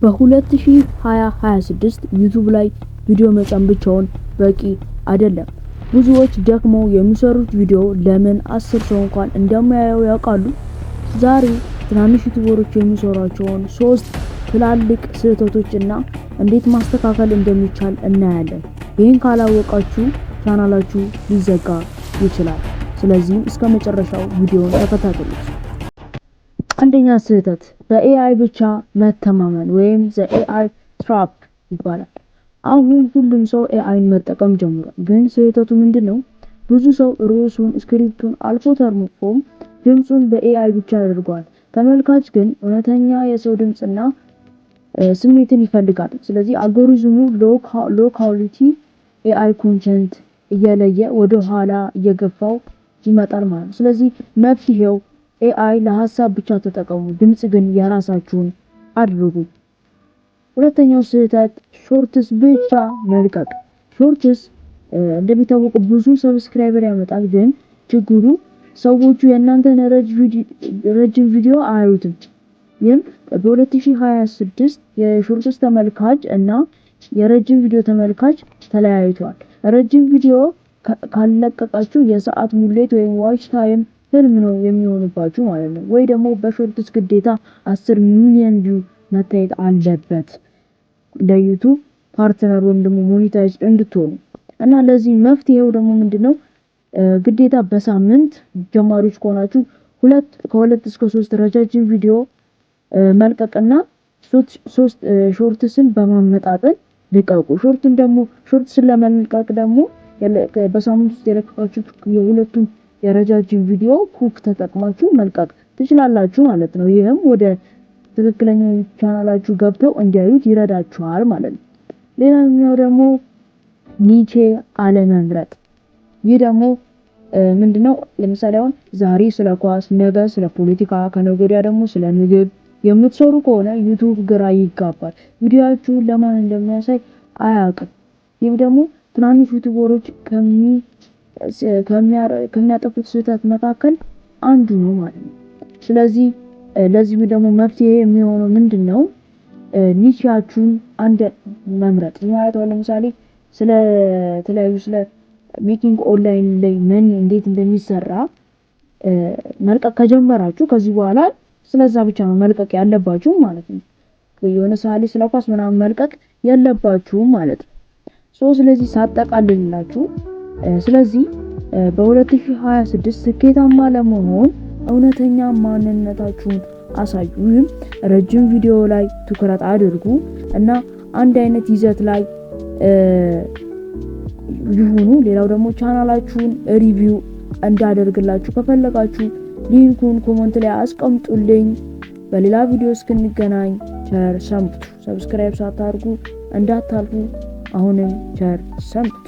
በ2026 ዩቱብ ላይ ቪዲዮ መጫን ብቻውን በቂ አይደለም። ብዙዎች ደክመው የሚሰሩት ቪዲዮ ለምን 10 ሰው እንኳን እንደማያየው ያውቃሉ? ዛሬ ትናንሽ ዩቱበሮች የሚሰሯቸውን ሶስት ትላልቅ ስህተቶች እና እንዴት ማስተካከል እንደሚቻል እናያለን። ይህን ካላወቃችሁ ቻናላችሁ ሊዘጋ ይችላል። ስለዚህም እስከ መጨረሻው ቪዲዮውን ተከታተሉት። አንደኛ ስህተት፣ በ AI ብቻ መተማመን ወይም the AI trap ይባላል። አሁን ሁሉም ሰው AI ን መጠቀም ጀምሯል። ግን ስህተቱ ምንድን ነው? ብዙ ሰው ርዕሱን፣ script ኡን አልፎ ተርፎም ድምፁን በ AI ብቻ ያደርገዋል። ተመልካች ግን እውነተኛ የሰው ድምፅና ስሜትን ይፈልጋል። ስለዚህ algorithm ኡ low quality AI content እየለየ ወደ ኋላ እየገፋው ይመጣል ማለት ነው። ስለዚህ መፍትሄው AI ለሀሳብ ብቻ ተጠቀሙ፣ ድምፅ ግን የራሳችሁን አድርጉ። ሁለተኛው ስህተት፣ shorts ብቻ መልቀቅ። Shorts እንደሚታወቀው ብዙ subscriber ያመጣል፣ ግን ችግሩ ሰዎቹ የእናንተን ረጅም ቪዲዮ አያዩትም። ይህም በ2026 የ shorts ተመልካች እና የረጅም ቪዲዮ ተመልካች ተለያይቷል። ረጅም ቪዲዮ ካልለቀቃችሁ የሰዓት ሙሌት ወይም watch time ህልም ነው የሚሆንባችሁ ማለት ነው። ወይ ደግሞ በ shorts ግዴታ 10 ሚሊዮን view መታየት አለበት ለዩቱብ partner ወይም ደግሞ monetize እንድትሆኑ። እና ለዚህ መፍትሄው ደግሞ ምንድነው? ግዴታ በሳምንት ጀማሪዎች ከሆናችሁ ከሁለት እስከ ሶስት ረጃጅም ቪዲዮ መልቀቅና ሶስት shorts ን በማመጣጠን ልቀቁ። Short ን ደግሞ shorts ን ለመልቀቅ ደግሞ በሳምንት ውስጥ የለቀቃችሁት የሁለቱም የረጃጅም ቪዲዮ hook ተጠቅማችሁ መልቀቅ ትችላላችሁ ማለት ነው። ይህም ወደ ትክክለኛ ቻናላችሁ ገብተው እንዲያዩት ይረዳችኋል ማለት ነው። ሌላኛው ደግሞ niche አለመምረጥ። ይህ ደግሞ ምንድነው? ለምሳሌ አሁን ዛሬ ስለ ኳስ፣ ነገ ስለ ፖለቲካ፣ ከነገ ወዲያ ደግሞ ስለ ምግብ የምትሰሩ ከሆነ ዩቱብ ግራ ይጋባል። ቪዲዮአችሁን ለማን እንደሚያሳይ አያውቅም። ይህም ደግሞ ትናንሽ ዩቱበሮች ከሚያጠፉት ስህተት መካከል አንዱ ነው ማለት ነው። ስለዚህ ለዚህ ደግሞ መፍትሄ የሚሆነው ምንድነው? Niche ያችሁን አንድ መምረጥ ማለት ነው። ለምሳሌ ስለ ተለያዩ ስለ making online ላይ money እንዴት እንደሚሰራ መልቀቅ ከጀመራችሁ ከዚህ በኋላ ስለዛ ብቻ ነው መልቀቅ ያለባችሁ ማለት ነው። የሆነ ሰዓት ላይ ስለ ኳስ ምናምን መልቀቅ የለባችሁም ማለት ነው። So ስለዚህ ሳጠቃልልላችሁ፣ ስለዚህ በ2026 ስኬታማ ለመሆን እውነተኛ ማንነታችሁን አሳዩ። ይህም ረጅም ቪዲዮ ላይ ትኩረት አድርጉ እና አንድ አይነት ይዘት ላይ ይሁኑ። ሌላው ደግሞ ቻናላችሁን review እንዳደርግላችሁ ከፈለጋችሁ link ኡን comment ላይ አስቀምጡልኝ። በሌላ ቪዲዮ እስክንገናኝ ቸር ሰንብቱ። Subscribe ሳታርጉ እንዳታልፉ። አሁንም ቸር ሰንብቱ።